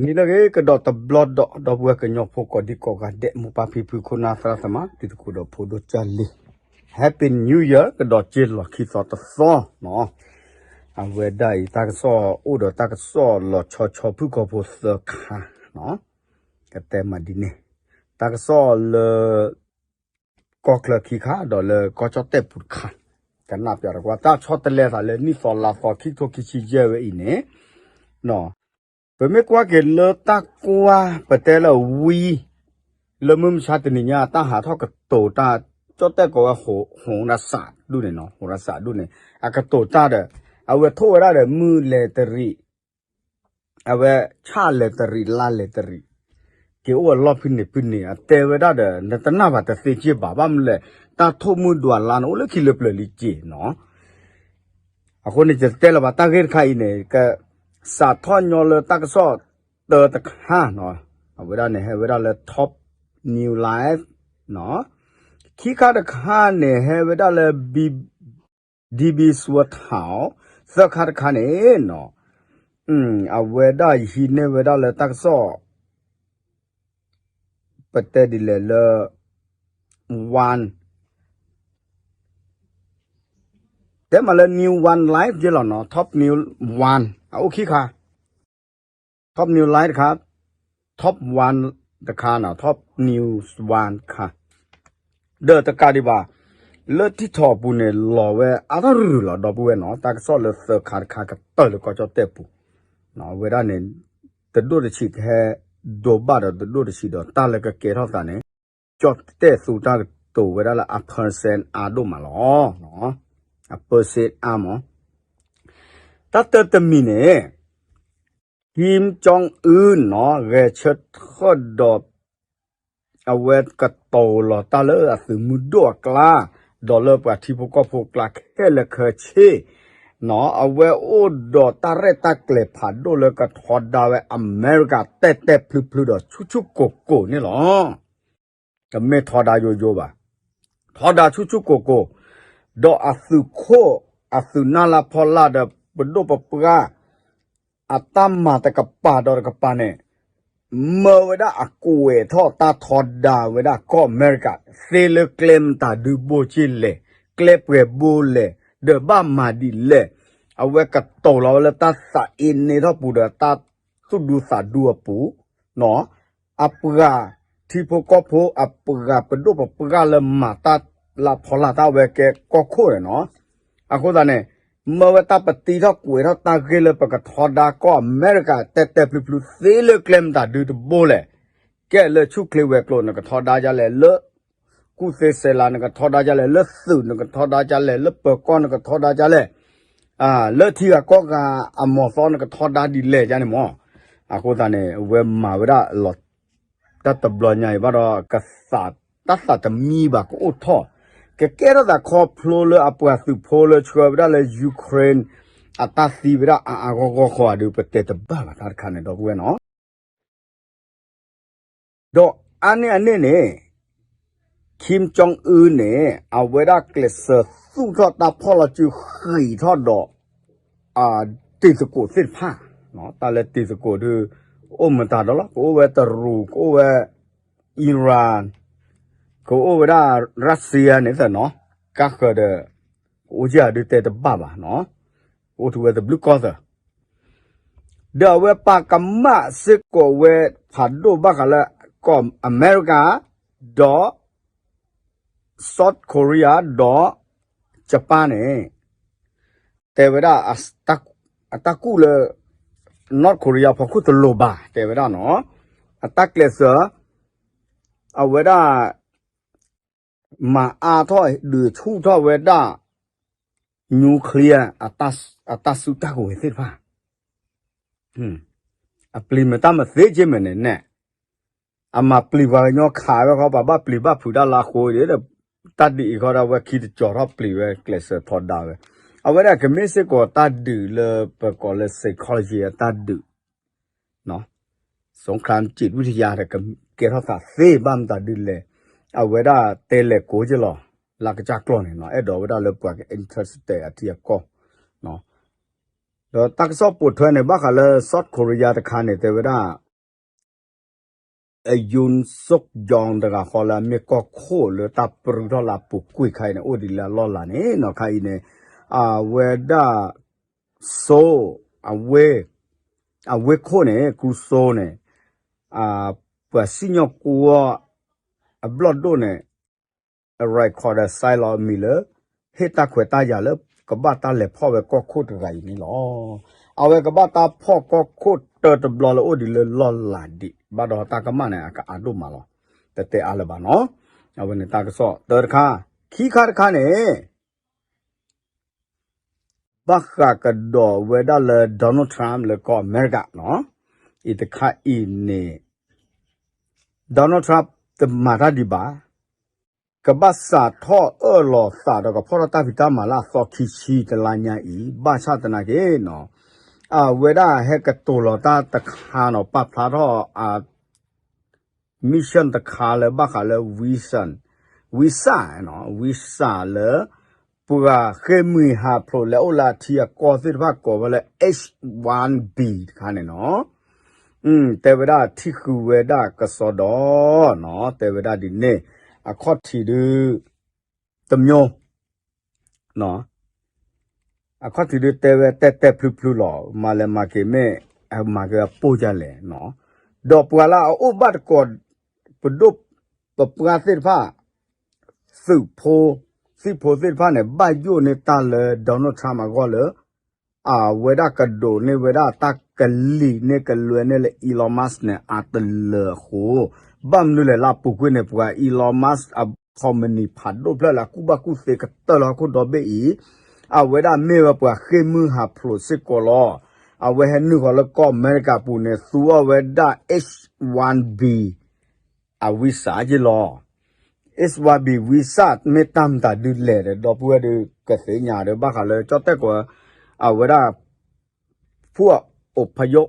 နံၤလၢအဂ့ၤ ကဒီးတဘျီဒီး ဒီပုၢ်ဝဲၢ်ကညီဖိကိးဒံကိးဂၤဒဲး မိၢ်ပၢ်ဖံဖု ခိၣ်နၢ်သရၣ်သမါ တံၤသကိးဒီးဖိဒိၣ်ကၢ်လံ, Happy New Year ကဒီးက့ၤလီၢ်ခံသီတသီနီၤ. အဝဲဒၣ်အံၤ တၢ်ကစီၣ်အိၣ်ဒီးတၢ်ကစီၣ်လီၤဆီဆီဖုၣ်ကိာ်ဖိသၢခါနီၤ. ကတဲမးဒ်န့ၣ် တၢ်ကစီၣ်လၢ ကီၢ်ချၢခံခါ ဒီးလၢကီၢ်ကၠီၣ်တဲၣ်ပူၤတခါ, ကနၣ်ပၠးတကွၢ် တၢ်ဆီတလဲသးလၢနံၣ်သီလါသီခံကထိခံဆံယဲၢ်ဝဲအံၤန့ၣ်, ပမ့ၢ်ကွၢ်က့ၤလၢတၢ်ကွၢ် ပတဲလၢဝံ လၢမုၢ်မဆါတနံၤညါ တၢ်ဟးထီၣ်ကတိၤတၢ် ကၠီၣ်တဲၣ်ကိးဝဲ ဟိရစးဒူၣ်န့ၣ်နီၤ, ဟိရစးဒူၣ်န့ၣ် အကတိၤတၢ်ဒီး အဝဲထိၣ်ဝဲဒၣ်ဒီး မုၢ်လဲၤတရံး အဝဲဆၣ်လဲၤတရံး လါလဲၤတရံး က့ၤအိၣ်ဝဲလီၢ်ဖုန့ၣ်ဖုန့ၣ် အတဲဝဲဒၣ်ဒီး နတနၢ်ဘၣ်တသ့က့ဘၣ် ဘၣ်မနုၤလဲၣ် တၢ်ထိၣ်မုၢ်ဒွးလါန့ၣ် အိၣ်လၢခံလၢပျၢၤလံက့နီၤ. အဃိန့ၣ် ယတတဲလၢၤဘၣ် တၢ်ဂ့ၢ်တခါအံၤန့ၣ် ကစးထီၣ်ညီလၢတၢ်ကစီၣ်တၢတခါနီၤ, အဝဲဒၣ်န့ၣ် ဟဲဝဲဒၣ်လၢ Top News Live နီၤ, ခံခါတခါန့ၣ် ဟဲဝဲဒၣ်လၢ DB Sword Town, သၢခါတခါန့ၣ်နီၤ, အဝဲဒၣ်ယဟံးန့ၢ်ဝဲဒၣ်လၢတၢ်ကစီၣ် ပတဲဒ်လဲၣ်လၢ one တဲမးလၢ News One Live ယဲလီၤနီၤ, Top News One အအိၣ်ခံခါ, Top News Live တခါ, Top One တခါနီၤ, Top News One တခါ, ဒီးတကးဒံးဘၣ် လၢ TikTok အပူၤန့ၣ် လီၤဝဲအါထီၣ်ရုၢ်လီၤ ဒီပုၢ်ဝဲၢ်နီၤ, တၢ်ကစီၣ်လၢသၢခါတခါကတၢၢ်လၢကီၢ်ကၠီၣ်တဲၣ်ပူၤ, အဝဲဒၣ်န့ၣ် တဒိၣ်တဆံးကဟဲဒိးဘၣ်ဒီးတဒိၣ်တဆံးဒီး တၢ်လၢကကဲထီၣ်သးန့ၣ် ကၠီၣ်တဲၣ်သူတၢ်ကတိၤဝဲဒၣ်လၢအ percent အါဒိၣ်မးလီၤ. အ percent အါမး, တၢ်တၢတမံၤန့ၣ် Kim Jong Un နီၤ ဂဲၤဆၢထၢၣ်ဒီး အဝဲကတိၤလီၤတၢ်လၢအသုးမုၢ်ဒိၣ်အကျါ ဒီးလၢပှၤထံဖိကီၢ်ဖိကျါခဲလၢာ်ခဲဆ့နီၤ, အဝဲအိၣ်ဒီးတၢ်ရဲၣ်တၢ်ကျဲၤဖးဒိၣ်လၢကထီဒါဝဲအမဲရကၤတဲာ်တဲာ်ဖျုဖျုဒီးဆူၣ်ဆူၣ်ကိၢ်ကိၢ်န့ၣ်လီၤ. တမ့ၢ်ထီဒါယိယိဘၣ်, ထီဒါဆူၣ်ဆူၣ်ကိၢ်ကိၢ်, ဒီးအသုးခိၣ် အသုးနၢ်လၢဖီလာ်ဒီးပဒိၣ်ပပှၢ် အတၢ်မၤတကပၤဒီးတကပၤန့ၣ် မၢဝဲဒၣ်အကွဲးထီၣ်တၢ်ထီဒါဝဲဒၣ်ကီၢ်အမဲရကၤ သ့လၢကျဲမတၤဒုဘိက့လဲၣ်, ကျဲပှဲၤဘိလဲၣ်, ဒီးဘၣ်မၤဒ်လဲၣ်, အဝဲကတိၤလီၤဝဲလၢတၢ်သးအ့န့ထီၣ်ပူၤဒီးတၢ်သူၣ်ဒူသးဒူအပူၤ, အပှၤထံဖိကီၢ်ဖိ အပှၤပဒိၣ်ပပှၢ်လၢမၤတၢ်လၢဖီလာ်တၢ်ဝဲကဲကီၢ်ခိၣ်န့ၣ်နီၤ, အဃိသတးန့ၣ် မၢဝဲတၢ်ပတံထီၣ်ကွဲးထီၣ်တၢ်ဂ့ၢ်လၢပကထီဒါကီၢ်အမဲရကၤတဲတဲဖျုဖျု သ့လၢကျဲမတၤဒုတဘိလဲၣ်, ကဲလၢဆူၣ်ချ့ဝဲၤကျိၤနကထီဒါဒ်လဲၣ်, လၢကူၣ်သ့စဲးလးနကထီဒါဒ်လဲၣ်, လၢသုးနကထီဒါဒ်လဲၣ်, လၢပၢၤကီၢ်နကထီဒါဒ်လဲၣ်, လၢထံဂၤကီၢ်ဂၤအမီၤသီနကထီဒါဒ်လဲၣ်ယါန့ၣ်မး, အဃိသတးန့ၣ် အဝဲမၤဝဲဒၣ်လီၤ တၢ်တဘျီညါအံၤဘၣ်ဒီး ကသး တၢ်သးတမံဘၣ်ကအိၣ်ထီၣ်, ကကဲထီၣ်သးခီဖျိလၢအပှၤသုးဖိလၢဆှၢဝဲဒၣ်လၢ Ukraine အတၢ်သံဝဲဒၣ်အါအါဂီၢ်ဂီၢ်ဃီဧါဒုး ပတဲတဘၣ်ဘၣ်တၢ်တခါန့ၣ် ဒီပုၢ်ဝဲၢ်နီၤ. ဒီးအါန့ၢ်အန့ၣ်န့ၣ် Kim Jong Un န့ၣ် အဝဲဒၣ်ကျဲးစၢးသူၣ်ထီၣ်တၢ်ဖီၣ်လီၤစုဃံးထီၣ်ဒီး တံၤသကိးသ့ၣ်တဖၣ်, တၢ်လၢတံၤသကိးဒုး အိၣ်မတၤဒီးလီၤ, ကအိၣ်ဝဲတရူး, ကအိၣ်ဝဲ Iran, ကအိၣ်ဝဲဒၣ် Russia န့ၣ်သ့ၣ်နီၤ, ကါဃၢၤဒီး ကအိၣ်ကၢ်ဒုးတဲတဘၣ်ဘၣ်နီၤ, ကအိၣ်ထူဝဲတဘျုးကီၢ်သၢၣ် ဒီးအဝဲပာ်ကမၣ်စ့ၢ်ကီးဝဲဖးဒိၣ်ဘၣ်ဃးလၢ ကီၢ်အမဲရကၤ ဒီး South Korea ဒီး Japan န့ၣ် တဲဝဲဒၣ် အတၢ်ကူၣ်လၢ North Korea ဖီခိၣ်တလိၤဘၣ် တဲဝဲဒၣ်နီၤ, အတၢ်ကျဲးစၢး အဝဲဒၣ် မၤအါထီၣ်ဒုးဆူၣ်ထီၣ်ဝဲဒၣ် nuclear အတၢ်စုတၢ်ကဝဲၤသ့ၣ်တဖၣ်, အပျံၤမတၤမသ့က့မဲာ်န့ၣ်န့ၣ်, အမၤပျံၤပှၤကညီခးဝဲဃီ ပှၤဘၣ်ပျံၤဘၣ်ဖုးတၢ်လၢအဃိဒီး တၢ်ဒုးအံၤဃီဒီး အဝဲခံတကီၤထီၣ်ပျံၤဝဲကျဲးစၢးထီဒါဝဲ, အဝဲဒၣ်ကမ့ၢ်စ့ၢ်ကီးတၢ်ဒုးလၢပကိးလၢ psychology အတၢ်ဒုး สงครามจิตวิทยา ဒီးကကဲထီၣ်သးသ့ဘၣ်မတၤဒုးလဲၣ်, အဝဲဒၣ်တဲလဲၤကိးက့လီၤ, လၢကစၢ်ကျီၢ်န့ၣ်နီၤ, အဲၣ်ဒိးဝဲဒၣ်လၢပှၤက interested အထံအကီၢ်, ဒီးတၢ်ကစီၣ်ပိာ်ထွဲန့ၣ် ဘၣ်ဃးလၢ South Korea တခါန့ၣ် တဲဝဲဒၣ် Yoon Suk Yeol တဂၤဃီလၢအမ့ၢ်ကီၢ်ခိၣ်လၢတၢ်ပြူထီၣ်လၢအပူၤကွံာ်ခါအံၤန့ၣ် အိၣ်ဒံးလၢအလီၢ်လၤန့ၣ်နီၤ ခါအံၤန့ၣ် အဝဲဒၣ် Seoul အဝ့ၢ် အဝ့ၢ်ခိၣ်န့ၣ် ကရူၢ် Seoul န့ၣ် ပှၤစံၣ်ညီၣ်ကွီၢ်အဘျီၣ်ဒိၣ်န့ၣ် record ဒီး sign လီၤမံၤလၢ ဟ့ၣ်တၢ်ခွဲးတၢ်ယာ်လၢ ကဘၣ်တၢ်လဲၤဖီၣ်ဝဲကီၢ်ခိၣ်တဂၤအံၤန့ၣ်လီၤ. အဝဲကဘၣ်တၢ်ဖီၣ်ကီၢ်ခိၣ်တၢတဘျီလၢအိၣ်ဒံးလၢလီၢ်လၤဒံး ဘၣ်ဒီးတၢ်ကမၣ်န့ၣ် အကအါဒိၣ်မးလီၤ. တတဲအါလၢၤဘၣ်နီၤ. အဝဲန့ၣ်တၢ်ကစီၣ်တၢတခါ, ခံခါတခါန့ၣ် ဘၣ်ဃးကဒီးဝဲဒၣ်လၢ Donald Trump လၢကီၢ်အမဲရကၤနီၤ, အံၤတခါအံၤန့ၣ် Donald Trump တမၤတၢ်ဒံးဘၣ်, ကဘၣ်စးထီၣ်အၢၣ်လီၤသးဒီးကဖီၣ်ထီၣ်တၢ်ဖံးတၢ်မၤလၢအသီခံဆံတလါညါအံၤ, ဘၣ်ဆၣ်သနာ်က့နီၤ, အဝဲဒၣ်ဟဲကတိၤလီၤတၢ်တခါနီၤ, ပာ်ဖျါထီၣ်အ mission တခါလၢဘၣ်ဃးလၢ visa, visa နီၤ, visa လၢ ပှၤဃ့ၢ်မှံဟးဖျိးလဲၤအိၣ်လၢအထံအကီၢ်သ့ၣ်တဖၣ် ကိးဝဲလၢ H one B တခါန့ၣ်နီၤ, တဲဝဲဒၣ်ထံၣ်ဃုာ်ဝဲဒၣ်ကစီဒီနီၤ, တဲဝဲဒၣ်ဒ်န့ၣ်, အခီၣ်ထံးဒု တမျိုး အခီၣ်ထံးဒုတဲဝဲတဲတဲဖျုဖျုလီၤ, မၤလဲၤမၤက့ၤမ့ၢ် မၤက့ၤအပိၢ်ဒ်လဲၣ်နီၤ, ဒီးပှၤလၢအအိၣ်ဘၣ်တကိး ပဒိၣ်ပပှၢ်သ့ၣ်တဖၣ် သုးဖိ သံၣ်ဖိသ့ၣ်တဖၣ်န့ၣ် ဘၣ်ယိၣ်န့ၢ်တၢ်လၢ Donald Trump အဂီၢ်လၢ အဝဲဒၣ်ကဒိးန့ၢ်ဝဲဒၣ်တၢ်ကလံၤန့ၢ်ကလွဲန့ၢ်လၢ Elon Musk န့ၣ် အတလၢာ်အဃိ, ဘၣ်မနုၤလဲၣ်လၢအပူၤကွံာ်န့ၣ် ပှၤ Elon Musk အ company ဖးဒိၣ်ဖျၢၣ်လၢအကူၣ်ဘၣ်ကူၣ်သ့ကတၢၢ်လၢဟီၣ်ခိၣ်ဒီဘ့ၣ်အံၤ, အဝဲဒၣ်မ့ၢ်ဝဲပှၤဃ့ၢ်မှံဟးဖျိးစ့ၢ်ကီးလီၤ. အဝဲဟဲနုာ်ဃီၤလၢကီၢ်အမဲရကၤပူၤန့ၣ် သူအီၤဝဲဒၣ် H one B အ visa က့လီၤ. H one B visa မ့ၢ်တၢ်မတၤဒုလဲၣ်ဒီး ဒီပုၢ်ဝဲၢ်ဒုကသ့ၣ်ညါဒီး ဘၣ်ဃးလၢကၠီၣ်တဲၣ်ကီး အဝဲဒၣ် ผู้อพยพ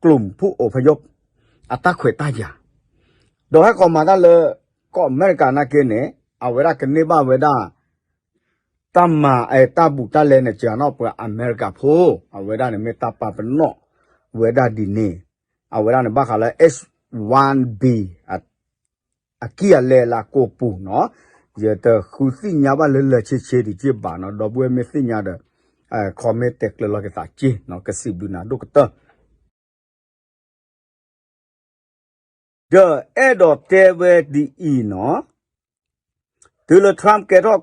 กลุ่มผู้อพยพ အတၢ်ခွဲးတၢ်ယာ်, ဒီးဟဲကီးမၤတၢ်လၢ ကီၢ်အမဲရကၤနာ်က့န့ၣ် အဝဲဒၣ်ကန့ၢ်ဘၣ်ဝဲဒၣ် တၢ်မၤအဲတၢ်ဘူးတၢ်လဲန့ၣ် စှၤနီၣ်ပှၤအမဲရကၤဖိ, အဝဲဒၣ်န့ၣ်မ့ၢ်တၢ်ပာ်ပနီၣ်ဝဲဒၣ်ဒ်န့ၣ်, အဝဲဒၣ်န့ၣ်ဘၣ်ဃးလၢ H one B အကံၢ်အလဲလၢအကိာ်ပူၤနီၤ, ယတဃုသ့ၣ်ညါဘၣ်လၢလၢာ်ဆ့ဆ့ဒံးက့ဘၣ်နီၤ, ဒီပုၢ်ဝဲၢ်မ့ၢ်သ့ၣ်ညါဒီး comment တဲကျၢၤလီၤက့ၤသးက့နီၤ, ကစံးဘျုးနၤဒိၣ်ကတၢၢ် ဒီးအဲၣ်ဒိးတဲဝဲဒ်အံၤနီၤ, တုၤလၢ Trump ကဲထီၣ်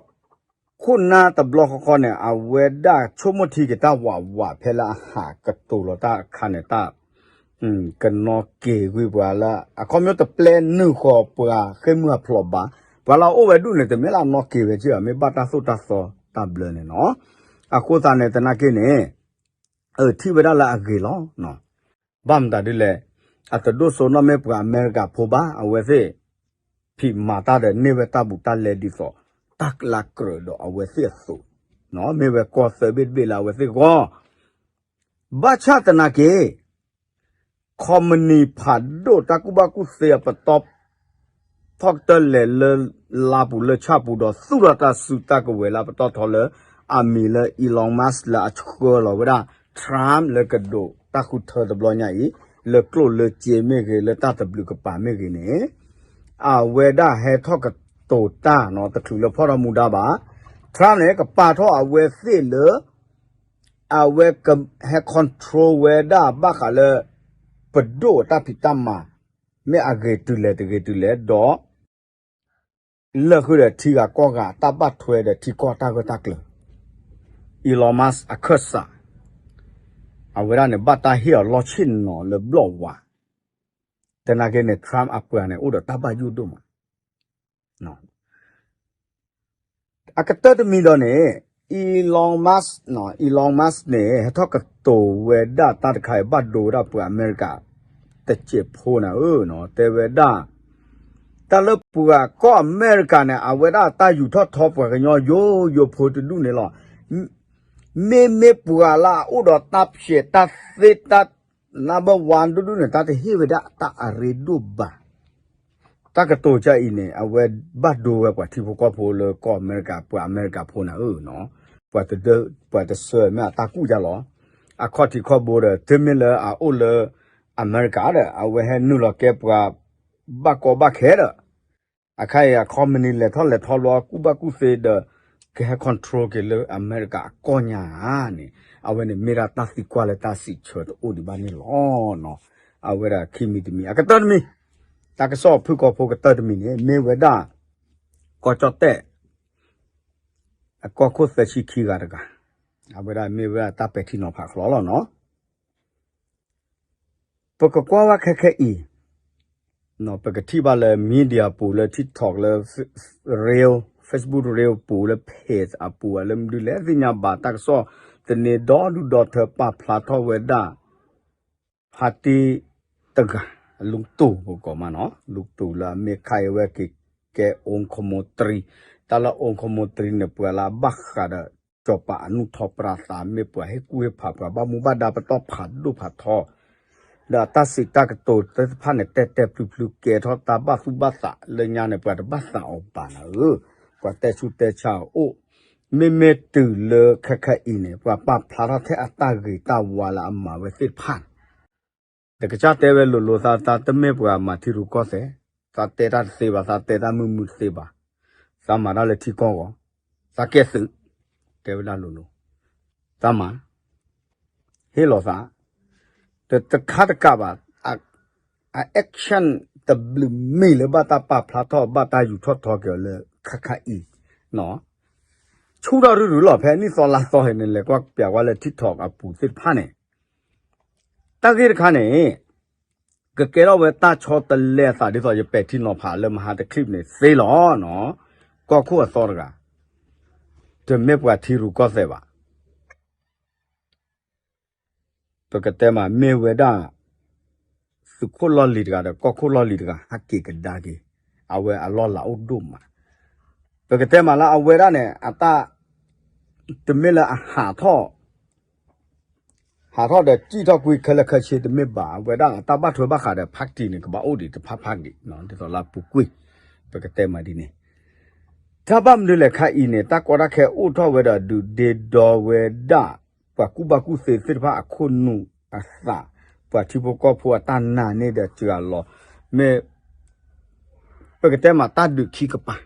ခိၣ်နၢ်တဘျီဃီဃီန့ၣ် အဝဲဒၣ်ဆိကမိၣ်ထံက့ၤတၢ်ဝးဝးဖဲလၢအဟးကတိၤလီၤတၢ်အခါန့ၣ် တၢ် ကနီၣ်က့ၤကွံာ်ပှၤလၢ အခီပညီတပျဲနုာ်ဃီၤပှၤဃ့ၢ်မှံဟးဖျိးဘၣ်, ပှၤလၢအအိၣ်ဝဲဒူၣ်န့ၣ် တမ့ၢ်လၢအနီၣ်က့ၤဝဲက့ဘၣ်, မ့ၢ်ဘၣ်တၢ်သိၣ်တၢ်သီတၢ်ဘျၢန့ၣ်နီၤ, အဃိသတးန့ၣ်သနာ်က့န့ၣ် ထံၣ်ဝဲဒၣ်လၢအဂ့ၤလီၤ. ဘၣ်မတၤဒ်လဲၣ်, အတဒိၣ်စိနီၣ်မ့ၢ်ပှၤအမဲရကၤဖိဘၣ်, အဝဲသ့ၣ် ဖံးမၤတၢ်ဒီးန့ၢ်ဝဲတၢ်ဘူးတၢ်လဲဒ်သိး တၢ်လၢကြၢးဒီးအဝဲသ့ၣ်အသိး, မ့ၢ်ဝဲကီၢ်သၢဘ့ၣ်တဘ့ၣ်လၢအဝဲသ့ၣ်ဂီၢ်, ဘၣ်ဆၣ်သနာ်က့ company ဖးဒိၣ်တၢ်ကူၣ်ဘၣ်ကူၣ်သ့အပတီၢ် ထီၣ်ကတၢၢ်လဲၤလၢလါပူၤလၢဆၣ်ပူၤဒီးသူၣ်ထီၣ်တၢ်စုတၢ်ကဝဲၤလၢအပတီၢ်ထီလၢ အမံၤလၢ Elon Musk လၢအဆှၢလီၤဝဲဒၣ် Trump လၢကဒိးတၢ်ဃုထၢတဘျီညါအံၤ လၢကျိၣ်လၢစ့မ့ၢ်ဂ့ၤ လၢတၢ်သဘျုးကပၤမ့ၢ်ဂ့ၤန့ၣ် အဝဲဒၣ်ဟဲထီၣ်ကတိၤတၢ်နီၤ တချုးလၢဖီၣ်ထီၣ်မူဒါဘၣ်, Trump န့ၣ် ကပာ်ထီၣ်အဝဲသ့ၣ်လၢ အဝဲကဟဲ control ဝဲဒၣ်ဘၣ်ဃးလၢ ပဒိၣ်အတၢ်ဖံးတၢ်မၤ မ့ၢ်အဂ့ၤတုၤလဲၣ်တဂ့ၤတုၤလဲၣ်ဒီး လၢာ်ဃုာ်ဒီးထံဂၤကီၢ်ဂၤအတၢ်ဘၣ်ထွဲဒီးထံကီၢ်တၢ်ဂၢၢ်တၢ်ကျၢၤ, Elon Musk အခၢၣ်စး အဝဲဒၣ်န့ၣ် ဘၣ်တၢ်ဟ့ၣ်အီၤလီၢ်ဆ့ၣ်နီၤလၢဘျီၣ်ဝါ, သနာ်က့န့ၣ် Trump အပှၤန့ၣ် အိၣ်ဒီးတၢ်ဘၣ်ယိၣ်ဒိၣ်မး အကတၢၢ်တမံၤဒီးန့ၣ် Elon Musk, Elon Musk န့ၣ် ဟဲထီၣ်ကတိၤဝဲဒၣ်တၢ်တခါအံၤ ဘၣ်ဒိဝဲဒၣ်ပှၤအမဲရကၤ တစဲးဖိန့ၣ်ဧၢ, တဲဝဲဒၣ် တၢ်လၢပှၤကီၢ်အမဲရကၤန့ၣ် အဝဲဒၣ်တၢ်ယူၤထီၣ်ထီပှၤကညီယိယိဖိတဒူၣ်န့ၣ်လီၤ. မ့မ့ၢ်ပှၤလၢအအိၣ်ဒီးတၢ်ဖျဲးတၢ်သ့တၢ် number one ဒူၣ်ဒူၣ်န့ၣ် တၢ်တဟ့ၣ်ဝဲဒၣ်တၢ်အရ့ဒိၣ်ဘၣ်. တၢ်ကတိၤကအံၤန့ၣ် အဝဲဘၣ်ဒိဝဲပှၤထံဖိကီၢ်ဖိလၢကီၢ်အမဲရကၤ ပှၤအမဲရကၤဖိန့ၣ်ဧၢ, ပှၤတဒၢ ပှၤတဆၢမ့ၢ်အတၢ်ကူၣ်ယါလီၤ. အခီၣ်ထံးခီၣ်ဘိဒီး တမ့ၢ်လၢအအိၣ်လၢ အမဲရကၤဒီး အဝဲဟဲနုာ်လီၤကဲပှၤ ဘၣ်ကီဘၣ်ခဲဒီး အခါအံၤအခီပနံၣ်လဲၤထီၣ်လဲၤထီလီၤ ကူၣ်ဘၣ်ကူၣ်သ့ဒီး ကဟဲ control က့ၤလၢအမဲရကၤအကီၢ်ညါန့ၣ် အဝဲန့ၣ်မ့ၢ်ဒၣ်တၢ်သံကွၢ်လၢတၢ်စံးဆၢတအိၣ်ဒံးဘၣ်န့ၣ်လီၤ. အဝဲဒၣ်ခံမံၤတမံၤ အကတၢၢ်တမံၤ တၢ်ကစီၣ်ဖုၣ်ကိာ်ဖိကတၢၢ်တမံၤန့ၣ် မ့ၢ်ဝဲဒၣ် ကီၢ်ကၠီၣ်တဲၣ် အကီၢ်ခိၣ်သၢဆံခံဂၤတဂၤ အဝဲဒၣ်မ့ၢ်ဝဲဒၣ်တၢ်ပဲာ်ထံနီၤဖးချီလီၤနီၤ. ပကကွၢ်ဝဲခဲခဲအံၤ ပကထံၣ်ဘၣ်လၢ media ပူၤလၢ TikTok လၢ reel, Facebook reel ပူၤလၢ page အပူၤ လၢမနုၤလဲၣ်သ့ၣ်ညါဘၣ် တၢ်ကစီၣ်သန့ဒီဒူၣ်ဒီထၢပာ်ဖျါထီၣ်ဝဲဒၣ် ဖါတံၢ်တဂၤ လူတူၢ်ပကိးမးနီၤ လူတူၢ်လၢအမ့ၢ်ခါအံၤဝဲက့ၤ ကဲအိၣ်ခမိတရံ တၢ်လၢအိၣ်ခမိတရံန့ၣ် ပှၤလၢအဘၣ်ဃးဒီး စီၤပၤအနုၢ်ထီပြါသး မ့ၢ်ပှၤဟ့ၣ်ကူၣ်ဟ့ၣ်ဖး ပှၤဘၣ်မူဘၣ်ဒါပတီၢ်ဖးဒိၣ်ဖးထီ ဒီးတၢ်စံးတၢ်ကတိၤသ့ၣ်တဖၣ်န့ၣ် တဲတဲဖျုဖျု ကဲထီၣ်တၢ်ဘၣ်သူၣ်ဘၣ်သးလၢညါန့ၣ် ပှၤတဘၣ်သးအီၤဘၣ်နၤဧၢ, ပှၤတဲဆူၣ်တဲဆါအအိၣ်, မ့မ့ၢ်တုၤလၢခဲခဲအံၤန့ၣ် ပှၤပာ်ဖျါထီၣ်ထဲအတၢ်ဂ့ၤတၢ်ဝါလၢအမၤဝဲသ့ၣ်တဖၣ်န့ၣ် တကစၢ်တဲဝဲလိၤလိၤသး သးတမ့ၢ်ပှၤမၤထံရူၢ်ကီၢ်သဲး, သးတဲတၢ်တသ့ဘၣ်, သးတဲတၢ်မုာ်မုာ်တသ့ဘၣ်, သးမၤတၢ်လၢထံကီၢ်ဂီၢ်, သးကဲသုး, တဲဝဲဒၣ်လိၤလိၤ, သးမၤ, ဟ့ၣ်လီၤသး, တခါတကးဘၣ်, အ action တဘျုးမံၤလၢဘၣ်တၢ်ပာ်ဖျါထီၣ် ဘၣ်တၢ်ယူၤထီၣ်ထီက့ၤအီၤလၢခဲခဲအံၤ, ဆူၣ်ထီၣ်ရုၢ်ရုၢ်လီၤ ဖဲနံၣ်သီလါသီဟဲန့ၣ် လဲၤကွၢ်ပျးကွၢ်လၢ TikTok အပူၤသ့ၣ်တဖၣ်န့ၣ်, တၢ်ဂ့ၢ်တခါန့ၣ် ကကဲထီၣ်ဝဲတၢ်ဆီတလဲအသးဒ်သိးယပဲာ်ထံနီၤဖးလၢမဟါတ clip န့ၣ်သ့လီၤနီၤ, ကီၢ်ခိၣ်အသီတဂၤ, တမ့ၢ်ပှၤထံရူၢ်ကီၢ်သဲးဘၣ် ပကတဲမးမ့ၢ်ဝဲဒၣ် သုးခိၣ်လီၢ်လံၤတဂၤဒီးကီၢ်ခိၣ်လီၢ်လံၤတဂၤ ဟးက့ၤကဒါက့ၤ, အဝဲအလီၢ်လၤအိၣ်ဒိၣ်မး, ပကတဲမးလၢအဝဲဒၣ်န့ၣ် အတၢ် တမ့ၢ်လၢအဟးထီၣ် ဟးထီၣ်ဒီးစံၣ်ထီၣ်ကွံာ်ခဲလၢာ်ခဲဆ့တမ့ၢ်ဘၣ်, အဝဲဒၣ်အတၢ်ဘၣ်ထွဲဘၣ်ဃးဒီး ဖးတံၢ်န့ၣ် ကဘၣ်အိၣ်ဒံးတဖၣ်ဖးဒံး ဒ်သိးလၢအပူၤကွံာ်, ပကတဲမးဒ်န့ၣ် တၢ်ဘၣ်မနုၤလဲၣ်ခါအံၤန့ၣ် တၢ်ကီတၢ်ခဲအိၣ်ထီၣ်ဝဲဒီးဒုးဒ့ဒီဝဲဒၣ် ပှၤကူၣ်ဘၣ်ကူၣ်သ့သ့ၣ်တဖၣ်အခိၣ်နူာ်အသး, ပှၤထံဖိကီၢ်ဖိအတၢ်နာ်န့ၢ်ဒီးစှၤလီၤ, မ့ၢ် ပကတဲမးတၢ်ဒုးခံကပၤ,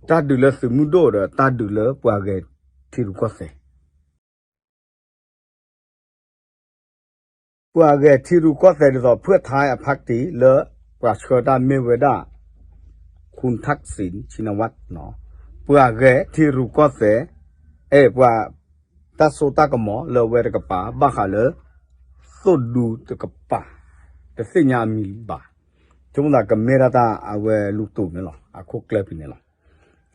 တၢ်ဒုးလၢသုးမုၢ်ဒိၣ်ဒီးတၢ်ဒုးလၢပှၤဂဲၤထံရူၢ်ကီၢ်သဲး ပှၤဂဲၤထံရူၢ်ကီၢ်သဲးဒ်သိး ဖုၣ်ထါအဖးတံၢ်လၢ ပှၤဆှၢတၢ်မ့ၢ်ဝဲဒၣ် ခူၣ်ထၣ်စံၣ် ခၠံၣ်နဝး ပှၤဂဲၤထံရူၢ်ကီၢ်သဲး, အဲၣ်ပှၤ တၢ်စိတၢ်ကမီၤလၢအဝဲတကပၤ ဘၣ်ဃးလၢ သိၣ်ဒူတကပၤ တသ့ၣ်ညါအမံၤဘၣ်, ဆိကမိၣ်သးကမ့ၢ်ဒၣ်တၢ်အဝဲလူတူၢ်န့ၣ်လီၤ အခိၣ်ကျၢၢ်ဖဲန့ၣ်လီ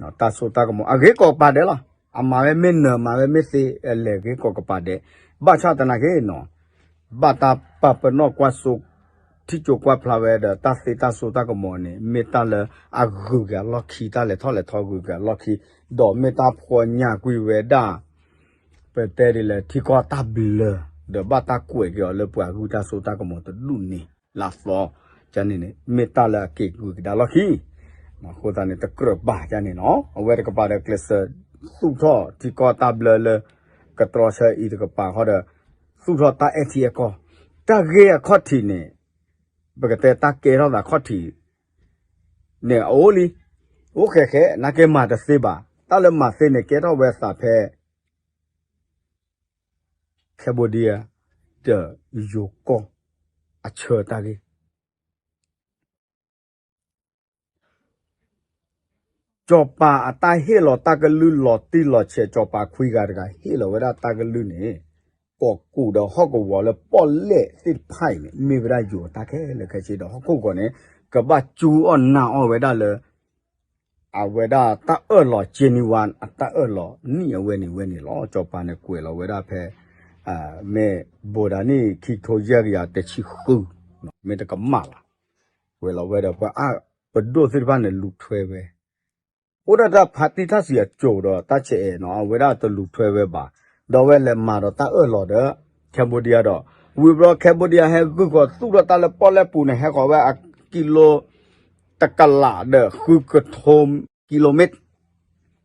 ၤ. တၢ်စိတၢ်ကမီၤ အဂ့ၤကိးကပၤဒဲးလီၤ. အမၤဝဲမ့ၢ်နၢၤ မၤဝဲမ့ၢ်သ့ အလဲၤဂ့ၤကိးကပၤဒဲး, ဘၣ်ဆၣ်သနာ်က့နီၤ, ဘၣ်တၢ်ပာ်ပနီၣ်ကွၢ်စိ ထံၣ်ကၠိကွၢ်ဖျါဝဲဒီး တၢ်သ့တၢ်စိတၢ်ကမီၤန့ၣ် မ့ၢ်တၢ်လၢအဂုၤက့ၤအလီၢ်ခံ, တၢ်လဲၤထီၣ်လဲၤထီဂုၤက့ၤအလီၢ်ခံ, ဒီးမ့ၢ်တၢ်ဖှီၣ်ညၣ်ကွံာ်ဝဲဒၣ် ပတဲဒ်လဲၣ် ထံကီၢ်တၢ်ဘျၢ, ဒီးဘၣ်တၢ်ကွဲးက့ၤအီၤလၢပှၤဂုၢ်တၢ်စိတၢ်ကမီၤတဒူၣ်န့ၣ် လၢအသီ, ကန့ၣ်န့ၣ် မ့ၢ်တၢ်လၢအက့ၤဂုၤကဒါလီၢ်ခံ, အဃိသတးန့ၣ် တကြၢးဘၣ်ကန့ၣ်နီၤ, အဝဲတကပၤဒီးကျဲးစၢး သူၣ်ထီၣ်ထံကီၢ်တၢ်ဘျၢလၢ ကတြီဆၢအံၤတကပၤဃီဒီး သူၣ်ထီၣ်တၢ်အဲၣ်ထံအဲၣ်ကီၢ်, တၢ်ဂ့ၢ်အခီၣ်ထံးန့ၣ် ပကတဲတၢ်ကဲထီၣ်သးခီၣ်ထံး န့ၣ်အအိၣ်လံ, အိၣ်ဃဲးဃဲး နာ်က့မၤတသ့ဘၣ်, တၢ်လၢမၤသ့န့ၣ် ကဲထီၣ်ဝဲသးဖဲ Cambodia ဒီးယိၤကီၢ်အဆၢတၢ်ဂ့ၢ် စီၤပၤအတၢ်ဟ့ၣ်လီၤတၢ်ကလုၢ်လီၤတံၢ်လီၤဆဲး စီၤပၤခွံဂၤတဂၤဟ့ၣ်လီၤဝဲဒၣ်တၢ်ကလုၢ်န့ၣ်, ကီၢ်ကူၣ်ဒီးဟီၣ်ကဝီၤလၢပီၣ်လဲၣ်သ့ၣ်တဖၣ်အံၤန့ၣ် မ့ၢ်ဝဲဒၣ်ယိၤအတၢ်ခဲလၢာ်ခဲဆ့ဒီးဟီၣ်ခိၣ်ဂီၤန့ၣ် ကဘၣ်ကၠူအီၣ်နၢ်အီၣ်ဝဲဒၣ်လၢ အဝဲဒၣ်တၢ်အၢၣ်လီၤ January အတၢ်အၢၣ်လီၤနံၣ်အဝဲန့ၣ်ဝဲန့ၣ်လီၤ. စီၤပၤန့ၣ်ကွဲးလီၤဝဲဒၣ်ဖဲ မ့ၢ်ဘိးဒၣ်န့ၣ်ခံကထိယဲၢ်ကယၤတဆံဃု, မ့ၢ်တကမၣ်လီၤ. ကွဲးလီၤဝဲဒီးပှၤအါပဒိၣ်သ့ၣ်တဖၣ်န့ၣ် လူၤထွဲဝဲ အိၣ်ဒၣ်တၢ်ဖါတံၢ်ထၣ်စံးအစိၤဒီးတၢ်ဆဲးအဲၣ်နီၤ အဝဲဒၣ်တလူၤထွဲဝဲဘၣ်. ဒီးအဝဲလဲၤမၤဒီးတၢ်အၢၣ်လီၤဒီး Cambodia ဒီး ဝံၤဘျီ Cambodia ဟဲဂုာ်ဃီၤသူၣ်ထီၣ်တၢ်လၢပီၣ်လဲၣ်ပူၤန့ၣ် ဟဲဃီၤဝဲအကံလိ တကလးဒီးဃုကထိ ကံလိမ့ၣ်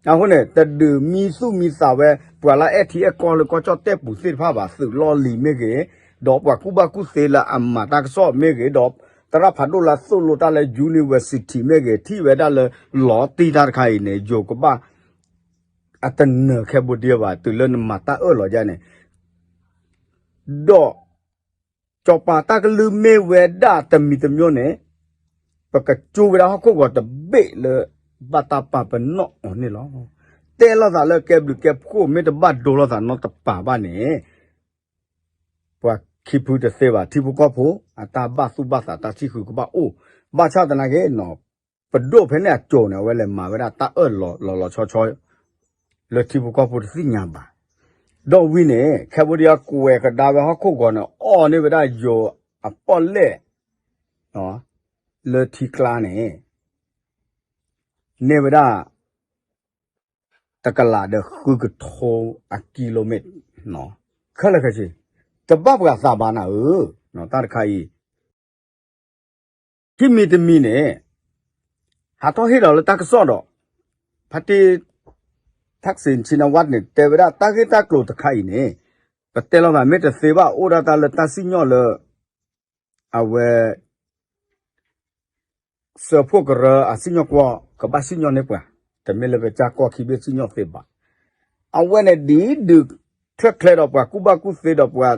အဃိန့ၣ် တဒုးမံသူၣ်မံသးဝဲ ပှၤလၢအဲၣ်ထံအဲၣ်ကီၢ်လၢကီၢ်ကၠီၣ်တဲၣ်ပူၤသ့ၣ်တဖၣ်ဘၣ်, သုးလီၢ်လံၤမ့ၢ်ဂ့ၤ, ဒီးပှၤကူၣ်ဘၣ်ကူၣ်သ့လၢအမၤတၢ်ကစီၣ်မ့ၢ်ဂ့ၤ, ဒီးသရၣ်ဖးဒိၣ်လၢအသိၣ်လိတၢ်လၢ university မ့ၢ်ဂ့ၤ, ထံၣ်ဝဲဒၣ်လၢလီၤတံၢ်တၢ်တခါအံၤန့ၣ် ယိၤကဘၣ် အတနၢၤ Cambodia ဘၣ် တုၤလၢနမၤတၢ်အၢၣ်လီၤယါန့ၣ်, ဒီး စီၤပၤတၢ်ကလုၢ်မ့ၢ်ဝဲဒၣ်တမံၤတမျိုးန့ၣ်, ပကကၠိဝဲဒၣ်ဟီၣ်ခိၣ်ဂီၤတဘ့ၣ်လၢ ဘၣ်တၢ်ပာ်ပနီၣ်အီၤန့ၣ်လီၤ. တဲလိာ်သးလၢကဲဘျုးကဲဖှိၣ် မ့ၢ်တဘၣ်ဒိလိာ်သးနီတပၤဘၣ်န့ၣ်, ပှၤခံဖုတသ့ဘၣ်, ထံဖိကီၢ်ဖိ အတၢ်ဘၣ်သူၣ်ဘၣ်သးတၢ်ထံၣ်ဃုာ်ကဘၣ်အိၣ်, ဘၣ်ဆၣ်သနာ်က့နီၤ, ပဒိၣ်ဖဲန့ၣ်အစိၤန့ၣ် အဝဲလဲၤမၤဝဲဒၣ်တၢ်အၢၣ်လီၤလီၤလီၤဆီဆီ လၢထံဖိကီၢ်ဖိတသ့ၣ်ညါဘၣ်. ဒီးဝံၤန့ၣ် Cambodia ကွဲးကဒါဝဲဟီၣ်ခိၣ်ဂီၤန့ၣ် အီၣ်န့ၢ်ဝဲဒၣ်ယိၤအပီၣ်လဲၣ် လၢထံကျါန့ၣ် န့ၢ်ဝဲဒၣ် တကလးဒီးဃုကထိအကံလိမ့ၣ်, ခဲလၢာ်ခဲဆ့, တဘၣ်ပှၤသးဘၣ်နၤဧၢ, တၢ်တခါအံၤ ခံမံၤတမံၤန့ၣ် ဟးထီၣ်ဟ့ၣ်လီၤလၢတၢ်ကစီၣ်ဒီး ဖါတံၢ် Thaksin Shinawatra န့ၣ် တဲဝဲဒၣ်တၢ်ဂ့ၢ်တၢ်ကျိၤတခါအံၤန့ၣ် ပတဲလီၤသးမ့ၢ်တသ့ဘၣ် အိၣ်ဒၣ်တၢ်လၢတၢ်စံၣ်ညီၣ်လၢ အဝဲ စၢဖှိၣ်ကရၢအစံၣ်ညီၣ်ကွီၢ် ကဘၣ်စံၣ်ညီၣ်န့ၢ်ပှၤ, တမ့ၢ်လၢကစၢ်ကီၢ်ခံဘ့ၣ်စံၣ်ညီၣ်သ့ဘၣ်. အဝဲန့ၣ်ဒ်ဒုးချၢၣ်ချဲဒီးပှၤကူၣ်ဘၣ်ကူၣ်သ့ဒီးပှၤ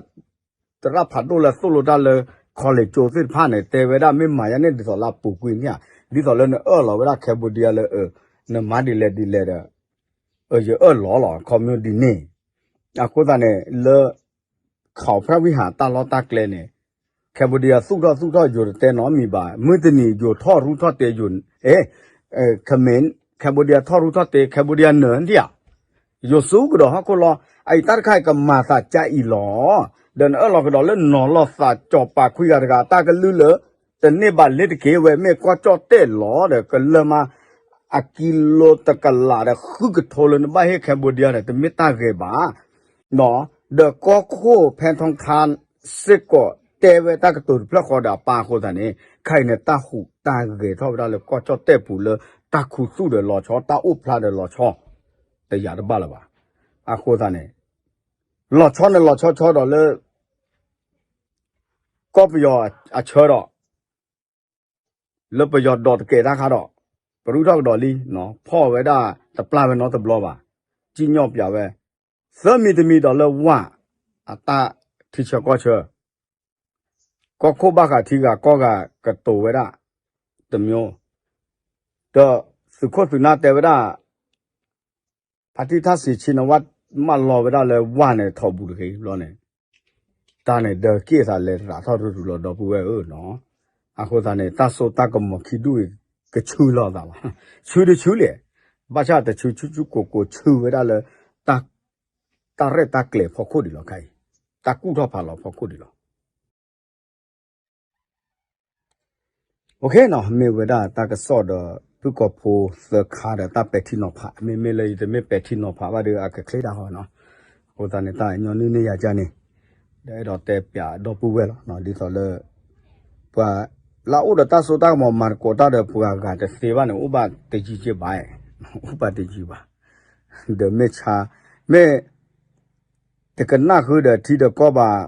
သရၣ်ဖးဒိၣ်လၢသိၣ်လိတၢ်လၢ college ကၠိသ့ၣ်တဖၣ်န့ၣ် တဲဝဲဒၣ်မ့ၢ်မၤယါန့ၣ်ဒ်သိးလၢအပူၤကွံာ်န့ၣ်ဧါ, ဒ်သိးလၢနအၢၣ်လီၤဝဲဒၣ် Cambodia လၢ နမၤဒ်လဲၣ်ဒ်လဲၣ်ဒီး ယအၢၣ်လီၤလီၤ ခီမ့ၢ်ဒ်န့ၣ်, အဃိသတးန့ၣ် လၢ ခးဖရၣ်ဝံဟးတၢ်လီၢ်တၢ်ကျဲန့ၣ် Cambodia သူၣ်ထီၣ်သူၣ်ထီၣ်ယိၤတတဲနီတမံၤဘၣ်, မုၢ်တနံၤယိၤထီၣ်ရူၢ်ထီၣ်တ့ယိၤ, အဲ ခမ့ၢ် Cambodia ထီၣ်ရူၢ်ထီၣ်တ့ Cambodia နၢၤဒံးဧါ, ယိၤစူၤကဒီးဟီၣ်ခိၣ်လီၤ, အအံၤတၢ်တခါအံၤကမၤသးကါအံၤလီၤ, ဒီးနအၢၣ်လီၤကဒီးလၢနီၤလီၤသးစီၤပၤခွံဂၤတဂၤ တၢ်ကလုၢ်လၢ တန့ၢ်ဘၣ်လ့ၤတက့ၢ်ဝဲ မ့ၢ်ကီၢ်ကၠီၣ်တဲၣ်လီၤဒီး ကလၢမါ အကံလိတကလးဒီးဃုကထိလၢနဘၣ်ဟ့ၣ် Cambodia န့ၣ် တမ့ၢ်တၢ်ဂ့ၤဘၣ် ဒီးကီၢ်ခိၣ်ဖဲထီထါစ့ၢ်ကီးတဲဝဲတၢ်ကတိၤတဖျၢၣ်ဃီဒီးအပၢ်အဃိသတးန့ၣ် ခဲအံၤန့ၣ် တၢ်ဟူးတၢ်ဂဲၤထီၣ်ဝဲဒၣ်လၢကီၢ်ကၠီၣ်တဲၣ်ပူၤလၢ တၢ်ခူသူၣ်ဒီးလီၤဆီ တၢ်အိၣ်ဖျါဒီးလီၤဆီ တယာ်တဘၣ်လၢၤဘၣ်. အဃိသတးန့ၣ် လီၤဆီန့ၣ်လီၤဆီဆီဒီးလၢ ကီၢ်ပယီၤအဆၢဒီး လၢပယီၤဒိးတကဲးတၢ်ခါဒီး ပရူၢ်ထီၣ်ကဒီးလံ, ဖီၣ်ဝဲဒၣ်တပျၢ်ဝဲနီတဘျီဘၣ်, စံၣ်ညီၣ်ပၠးဝဲ, သၢမံၤတမံၤဒီးလၢဝၢ် အတၢ်ထံဆၢကီၢ်ဆၢ, ကီၢ်ခိၣ်ဘၣ်ဃးထံဂၤကီၢ်ဂၤကတိၤဝဲဒၣ် တမျိုး, ဒီးသုးခိၣ်သုးနၢ်တဲဝဲဒၣ် ဖါတံၢ်ထၣ်စံးဆ့နဝၣ် မၢလီၤဝဲဒၣ်လၢဝၢ်န့ၣ် ထီၣ်ဘူးတဂ့ၤဘျီန့ၣ်, တၢ်န့ၣ်ဒၢးက့ၣ်သးလဲၤသရးထီၣ်ရူၢ်ရူၢ်လီၤဒီပုၢ်ဝဲၢ်ဧၢနီၤ, အဃိသတးန့ၣ် တၢ်စိတၢ်ကမီၤခံဒူၣ်အံၤ ကဆူလီၤသးလီၤ, ဆူတဆူလဲၣ်, ဘၣ်ဆၣ်တဆူဆူဆူကိၢ်ကိၢ်ဆူဝဲဒၣ်လၢ တၢ်ရဲၣ်တၢ်ကျဲၤဖီခိၣ်ဒံးလီၤခါအံၤ, တၢ်ကူၣ်ထီၣ်ဖးလီၤဖီခိၣ်ဒံးလီၤ. အနီၤ မ့ၢ်ဝဲဒၣ်တၢ်ကစီၣ်ဒီး ဖုၣ်ကိာ်ဖိသၢခါဒီးတၢ်ပဲာ်ထံနီၤဖး, မ့မ့ၢ်လၢယတမ့ၢ်ပဲာ်ထံနီၤဖးဘၣ်ဒီး အကချ့တၢ်ဟီနီၤ, အဃိသတးန့ၣ် တၢ်ညီနုၢ်န့ၢ်ယၤကၢ်န့ၣ်, ဒီးအဲၣ်ဒိးတဲပၠးဒီပုၢ်ဝဲၢ်လီၤ, ဒ်သိးလၢ ပှၤလၢအအိၣ်ဒီးတၢ်စိတၢ်ကမီၤမၤသကိးတၢ်ဒီးပှၤဂၤတသ့ဘၣ်န့ၣ် အိၣ်ဘၣ်တယံာ်က့ဘၣ်, အိၣ်ဘၣ်တယံာ်ဘၣ်, ဒီးမ့ၢ်ဆါ, မ့ၢ် တကနၣ်ဃုာ်ဒီးထံဒီးကီၢ်ဘၣ်,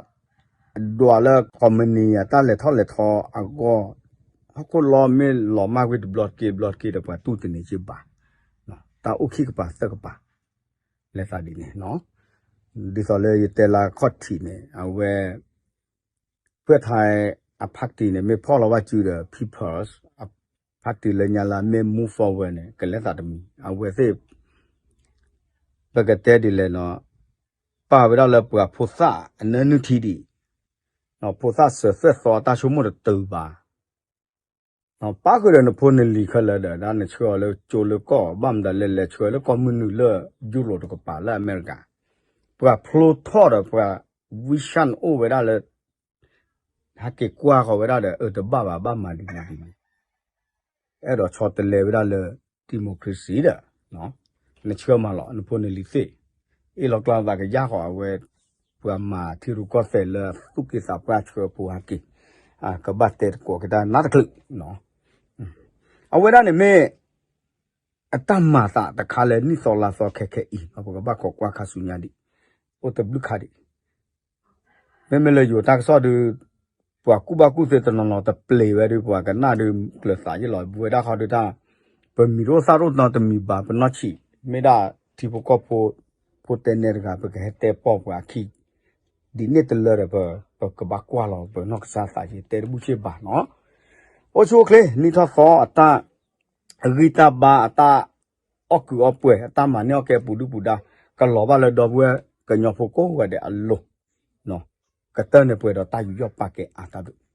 ဒွးလၢ company အတၢ်လဲၤထီၣ်လဲၤထီအဂီၢ်, ဟီၣ်ခိၣ်လီမ့ၢ်လီၤမၢ်ကွံာ်တဘျီတက့ၢ်ဘျီတက့ၢ်ဒီးပှၤတူၢ်တန့ၢ်က့ဘၣ်, တၢ်အိၣ်ခံကပၤသၢကပၤ, လဲၤသးဒ်န့ၣ်, ဒ်သိးလၢယတဲလၢခီၣ်ထံးန့ၣ် အဝဲ ဖဲထါအဖါတံၢ်န့ၣ် မ့ၢ်ဖီၣ်လီၤဘၣ်စုဒီး People's အဖါတံၢ်လၢညါလၢမ့ၢ် move forward န့ၣ် ကလဲၤသးတမံၤ အဝဲသ့ၣ် ပကတဲဒ်လဲၣ်နီၤ, ပာ်ဝဲဒၣ်လၢပှၤဖိသၣ်အနၢနုၢ်ထံဒံး, ဖိသၣ်စၢၤသွဲၣ်သီတၢ်ဆိကမိၣ်တတုၤဘၣ်, ပာ်ဃုာ်ဒီးနဖိနလံၤခဲလၢာ်ဒီး ဒၣ်နဆှၢအီၤလၢကၠိလၢကီၢ် ဘၣ်မတၤလဲၣ်လဲၣ် ဆှၢလၢကီၢ်မုၢ်နုာ်လၢယူရိၣ်တကပၤလၢအမဲရကၤ, ပှၤဖျိထီၣ်ဒီးပှၤ vision အိၣ်ဝဲဒၣ်လၢ ဟဲက့ၤကွၢ်ဃီၤဝဲဒၣ်ဒီး အၢတဘၣ်ဘၣ် ဘၣ်မၤဒ်န့ၣ်ဒ်န့ၣ် အဲၣ်ဒိးဆီတလဲဝဲဒၣ်လၢ democracy ဒီး နဆှၢမၤလီၤ နဖိနလံၤသ့ၣ်, အ့ၣ်လီၤကျါသးကယၢ်ဃီၤအဝဲ ပှၤမၤထံရူၢ်ကီၢ်သဲးလၢသူၣ်က့သးပှၢ်ဆှၢဖိဟဲက့ၤ, ကဘၣ်တဲသကိးကဒါနးတချုး, အဝဲဒၣ်န့ၣ်မ့ၢ် အတၢ်မၤသးတခါလၢနံၣ်သီလါသီခဲခဲအံၤ ပကဘၣ်ခိးကွၢ်ခါဆူညါဒံး, အိၣ်တဘျုးခါဒံး မ့မ့ၢ်လၢယိၤတၢ်ကစီၣ်ဒုး ပှၤကူၣ်ဘၣ်ကူၣ်သ့တနီၤနီၤတပျ့ၤဝဲဒုး ပှၤကနၣ်ဒုးကျၢၤသးယ့ၢ်လီၤ ပဝဲဒၣ်ဃီဒုးတၢ် ပမံၤဒိၣ်သၣ်ဒိၣ်နီတမံၤဘၣ် ပနီၢ်ဆံး မ့ၢ်ဒၣ်ထံဖိကီၢ်ဖိ ဖိတဲနဲတဂၤ ပကဟဲတဲပီၢ်ပှၤအခံ ဒ်န့ၣ်တလၢဒီး ပကဘၣ်ကွၢ်လီၤ ပနီၢ်ကစၢ်သးယ့ၢ်တဲတဘူၣ်ဆ့ၣ်ဘၣ်နီၤ အိၣ်ဆူၣ်အိၣ်ချ့ နံၣ်ထီၣ်သီအတၢ် အဂံၢ်တၢ်ဘါ အတၢ်အီၣ်ကုးအီပှဲၤ အတၢ်မၤန့ၢ်အီၣ်ကဲပူၤဒုၣ်ပူၤဒါ ကလီၤဘၣ်လၢဒီပုၢ်ဝဲၢ်ကညီဖိကိးဂၤဒဲးအလိၤ ကတၢၢ်န့ၣ်ပှဲၤဒီးတၢ်ယူးယီၣ်ပာ်ကဲအါတၢ်ဒုး